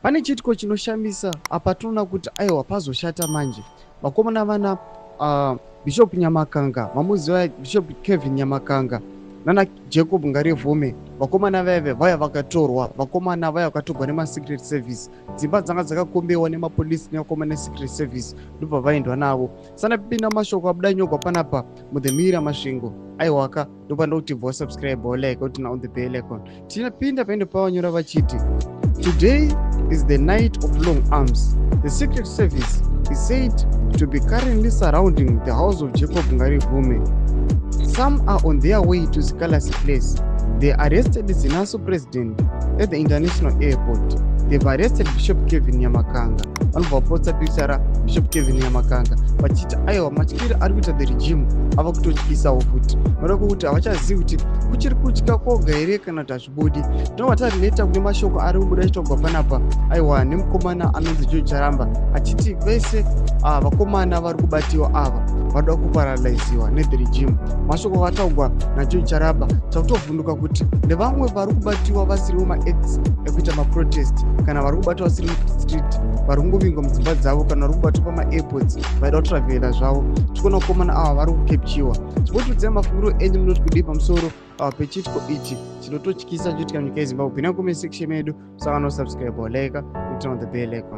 Pane chiitiko chinoshamisa apa. Tinoona kuti aiwa, pazoshata manje. Vakomana vana Bishop Nyamakanga, vamuziva, Bishop Kevin Nyamakanga nana Jacob Ngarivhume, vakomana vaive vaya vakatorwa, vakomana vaya vakatorwa nemasecret service. Dzimba dzanga dzakakombewa nemapolisi nevakomana nesecret service, ndobva vaendwa navo. Sanapinda mashoko abuda nyogwa panapa muThe Masvingo. Aiwaka, ndopanda kuti bva wasubscribe, walike, kuti on the bell icon. Tinapinda paende pavanyora vachiti, "Today is the night of long arms. The Secret Service is said to be currently surrounding the house of Jacob Ngarivhume. Some are on their way to Sikalasi Place. They arrested ZINASU president at the international airport. They've arrested Bishop Kevin Nyamakanga." Vanobva vapotsa picture raBishop Kevin Nyamakanga vachiti aiwa, matyiri ari kuita the regime ava kutotyisawo futi. Noda kwekuti havachazivi kuti kuchiri kutya kwoga here kana kuti hazvibudi. Tinobva tarelata kune mashoko ari kubuda achitogwa panapa, aiwa, nemukomana anonzi George Charamba, achiti vese vakomana vari kubatiwa ava vadoda kuparalyziwa nethe regime. Mashoko akataugwa naGeorge Charamba, takutovhunduka kuti nevamwe vari kubatiwa vasiri mumaacts ekuita maprotest, kana vari kubatwa vasiri mustreet, vari kungovingwa mudzimba dzavo, kana vari kubatwa pamaairports vaida kutravhela zvavo. Tikuona vakomana ava vari kukepchiwa. Chimbotiudzai mafungiro enyu, munoti kudii pamusoro pechiitiko ichi chinototyisa choitika munyika yeZimbabwe? Pinda comment section medu, musangano, subscribe, like, turn on the bell icon.